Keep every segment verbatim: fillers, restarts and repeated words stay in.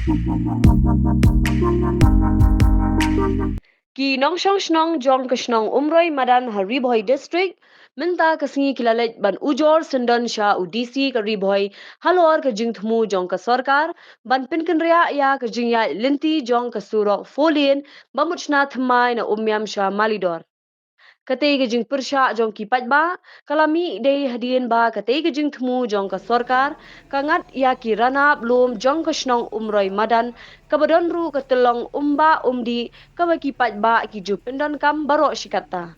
Ki nongshong shnong jong ka shnong Umroi Madan ha Ri Bhoi District mynta ka sngi ki la leit ban ujor syndon sha u D C ka Ri Bhoi halor ka jingthmu jong ka sorkar ban pynkynriah ïa ka jingïaid lynti jong ka surok four lane ba mut shna thymmai na Umiam sha Malidor. Katei ka jingpyrshah jong ki paidbah ka la mih dei hadien ba katei ka jingthmu jong ka sorkar ka ngat ïa ki ranab lum jong ka shnong Umroi Madan kaba don ruh ka tyllong umbah umdih kaba ki paidbah ki ju pyndonkam baroh shi katta.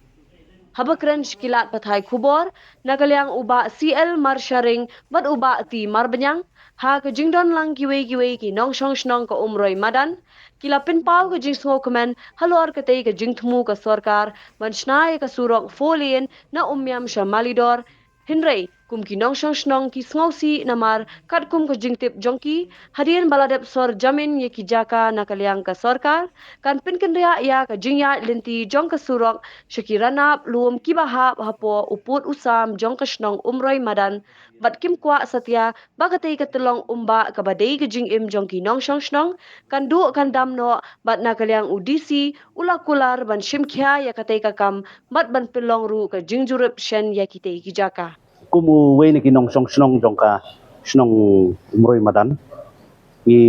Haba kren sha ki lad pathai khubor na ka liang u Bah C L Marsharing bad u Bah T Marbaniang ha ka jingdon lang kiwei kiwei ki nongshong shnong ka Umroi Madan ki la pynpaw ka jingsngewkmen halor katei ka jingthmu ka sorkar ban shna ïa ka surok four lane na Umiam sha Malidor. Hynrei kum ki nongshong shnong ki sngewsih namar katkum ka jingtip jong ki hadien ba la dep sor jamin ïa ki jaka na ka liang ka sorkar kan pynkynriah ïa ka jingïaid lynti jong ka surok sha ki ranab lum kiba hap hapoh u pud u sam jong ka shnong Umroi Madan bad kim kwah satia ba katei ka tyllong umbah kaba dei ka jingim jong ki nongshong shnong kan duh kan dam noh bad na ka liang u D C u la kular ban shim khia ïa katei ka kam bad ban pynlong ruh ka jingjurip shen ïa kitei ki jaka. Kum uwei na ki nongshong shnong jong ka shnong Umroi Madan ngi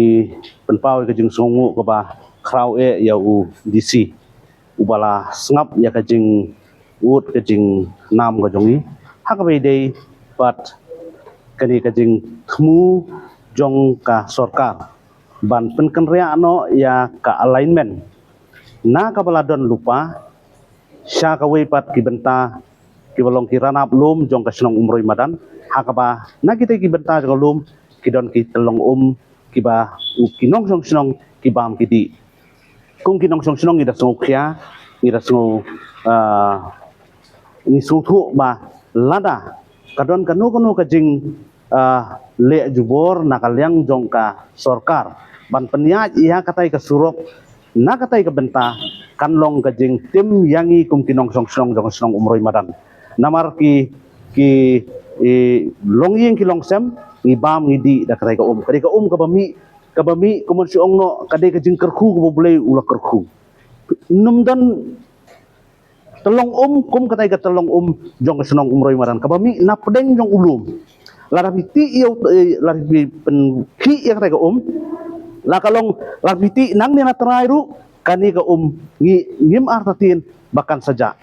pynpaw ïa ka jingsngewnguh kaba khraw eh ïa u D C uba la sngap ïa ka jingud ka jingnam ka jong ngi ha kaba ïadei bad kane ka jingthmu jong ka sorkar ban pynkynriah noh ïa ka alignment na kaba la don lypa sha kawei pat ki bynta kiba long ki ranab lum jong ka shnong Umroi Madan ha kaba na kitei ki bynta jong ka lum ki don ki tyllong um kiba u ki nongshong shnong ki bam ki dih. Kum ki nongshong shnong ngi da sngewkhia ngi da sngew ah, ngi sngewthuh ba lada ka don kano kano ka jing ah, leh jubor na ka liang jong ka sorkar ban pynïaid ïa katei ka surok na katei ka bynta kan long ka jingtim ïa ngi kum ki nongshong shnong jong ka shnong Umroi Madan. Namar ki ki i, longïing ki longsem ngi bam ngi dih da katei ka um. Katei ka um kaba mih kaba mih kumon shu ong noh ka dei ka jingkyrkhu kaba U Blei u la kyrkhu. Nym don tyllong um kum katei ka tyllong um jong ka shnong Umroi Madan kaba mih na pdeng jong u lum. Lada phi tih ïa u eh, lada phi pynkhih ïa katei ka um la ka long lada phi tih nangne na trai ruh kane ka um ngi ngim artatien ba kan sa jah.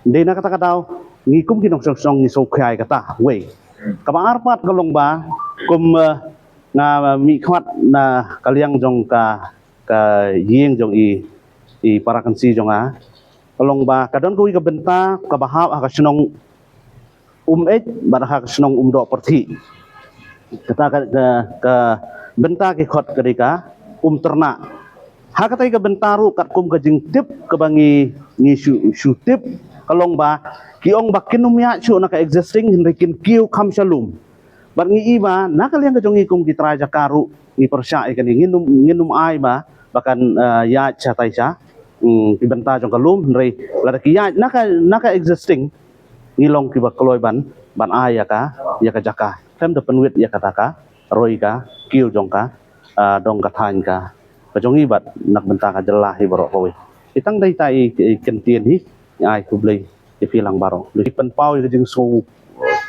Dei na kata ka daw ngi kum ki nongshong shnong ngi sngewkhia ïa kata wei. Kaba ar pat ka long ba kum eh, nga mih khmat na ka liang jong ka ka ïing jong i i para kynsi jong nga ka long ba ka don kawei ka bynta kaba hap ha ka shnong Um Eit bad ha ka shnong Um Doh Pyrthih. Kata ka, ka, ka bynta ki khot ka dei ka Um Tyrna. Ha katei ka bynta ruh katkum ka jingtip kaba ngi ngi shu shu tip ka long ba ki ong ba kin ym ïaid shuh na ka existing hynrei kin kiew kham sha lum. Bad ngi i ba na ka liang ka jong ngi kum ki trai jaka ruh ngi pyrshah ïa kane ngin ym ngin ym ai ba ba kan eh, ïaid sha tai sha mm, ki bynta jong ka lum hynrei lada ki ïaid na ka na ka existing ngi long kiba kloi ban ban ai ïa ka ïa ka jaka. Khlem da pynwit ïa kata ka roi ka kiew jong ka ah, dong ka thaiñ ka ka jong ngi bad na ka bynta ka jylla hi baroh kawei. Ki tang dei ta i i kyntien hi ai khublei. Ïa phi lang baroh. Phi pynpaw ïa ka jingsngew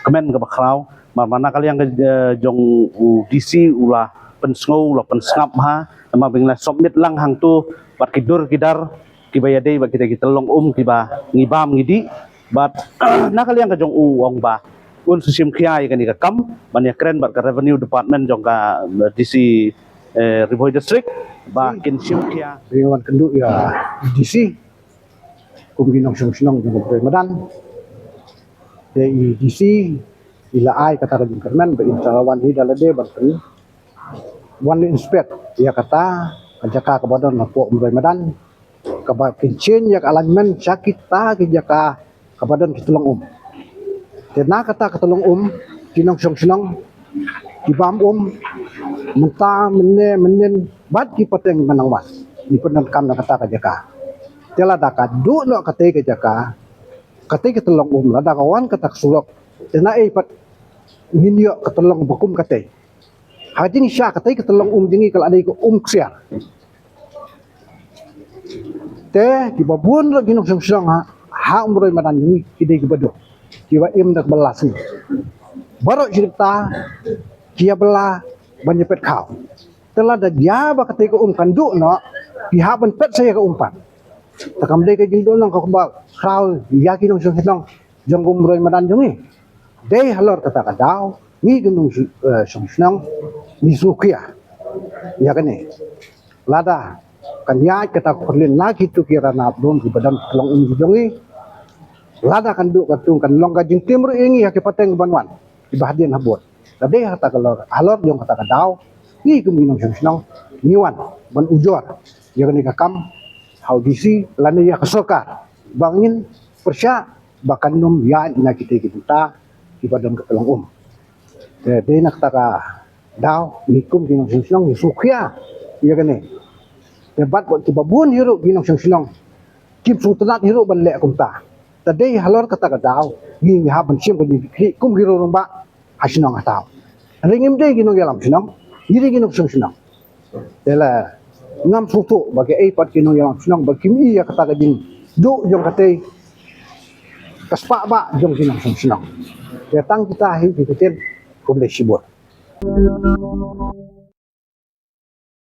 kmen kaba khraw. Mar mar na ka liang ka eh, jong u D C u la pynsngew u la pynsngap ha. Namar ba ngi la submit lang hangto bad ki dur ki dar kiba ïadei bad kita ki tyllong um kiba ngi bam ngi dih. Bad na ka liang ka jong u ong ba un sa shim khia ïa kane ka kam ban ïakren bad ka revenue department jong ka eh, D C eh, Ri Bhoi District ba kin shim khia. Ring wan kynduh ïa D C. Kum ki nongshong shnong jong ka Umroi Madan. Te i D C i la ai kata ka jingkyrmen ba in sa la wan hi da lade ban pyn wan inspect ïa kata ka jaka kaba don hapoh Umroi Madan kaba kin change ïa ka alignment sha kita ki jaka kaba don ki tyllong um. Te na kata ka tyllong um ki nongshong shnong ki bam um mynta mynne mynnin bad ki pateng ba nang wan ki pyndonkam na kata ka jaka. Te lada ka duh noh katei ka jaka katei ka tyllong um lada ka wan kata ka surok te na ei pat ngin ïoh ka tyllong ba kum katei. Ha jingshah katei ka tyllong um jong ngi ka la dei ka um ksiar. Te kiba bun ruh ki nongshong shnong ha, ha Umroi madan jong ngi ki dei kiba duh, kiba im da kaba la sngi. Baroh shi katta ki ïa bylla ban ïa pet khaw. Te lada ïa ba katei ka um kan duh noh, ki hap ban pet sa ïa ka um pat. Te kam dei ka jingduh nong ka kumba khraw ïa ki nongshong shnong jong ka Umroi madan jong ngi. Dei halor kata ka daw ngi ki nong, eh, shong shnong ngi sngewkhia ïa kane. Lada kan ïaid kata ka khyrlin na kito ki ranab lum kiba don tyllong um jong ngi, lada kan duh kan tung kan long ka jingtim ruh ïa ngi ha ki pateng ban wan kiba hadien habud. Ka dei ha kata ka lor, halor jong kata ka daw ngi kum ki nongshong shnong ngi wan ban ujor ïa kane ka kam ha u D C lane ïa ka sorkar ba ngin pyrshah ba kan ym ïaid na kitei ki bynta kiba don ka tyllong um. Te dei na kata ka daw ngi kum ki nongshong shnong ngi sngewkhia ïa kane. Te bad kiba bun hi ruh ki nongshong shnong kim sngewtynnat hi ruh ban leh kumta. Te dei halor kata ka daw ngi, ngi hap ban shim ka jingkitkhlieh kum ki rangbah ha shnong ha thaw. Hynrei ngim dei ki nongïalam shnong, ngi dei ki nongshong shnong. Te la ngam sngewthuh ba kiei pat ki nongïalam shnong ba kim i ïa kata ka jingduh jong katei ka spah bah jong ki nongshong shnong. Te tang kita hi ki ktien, khublei shibun.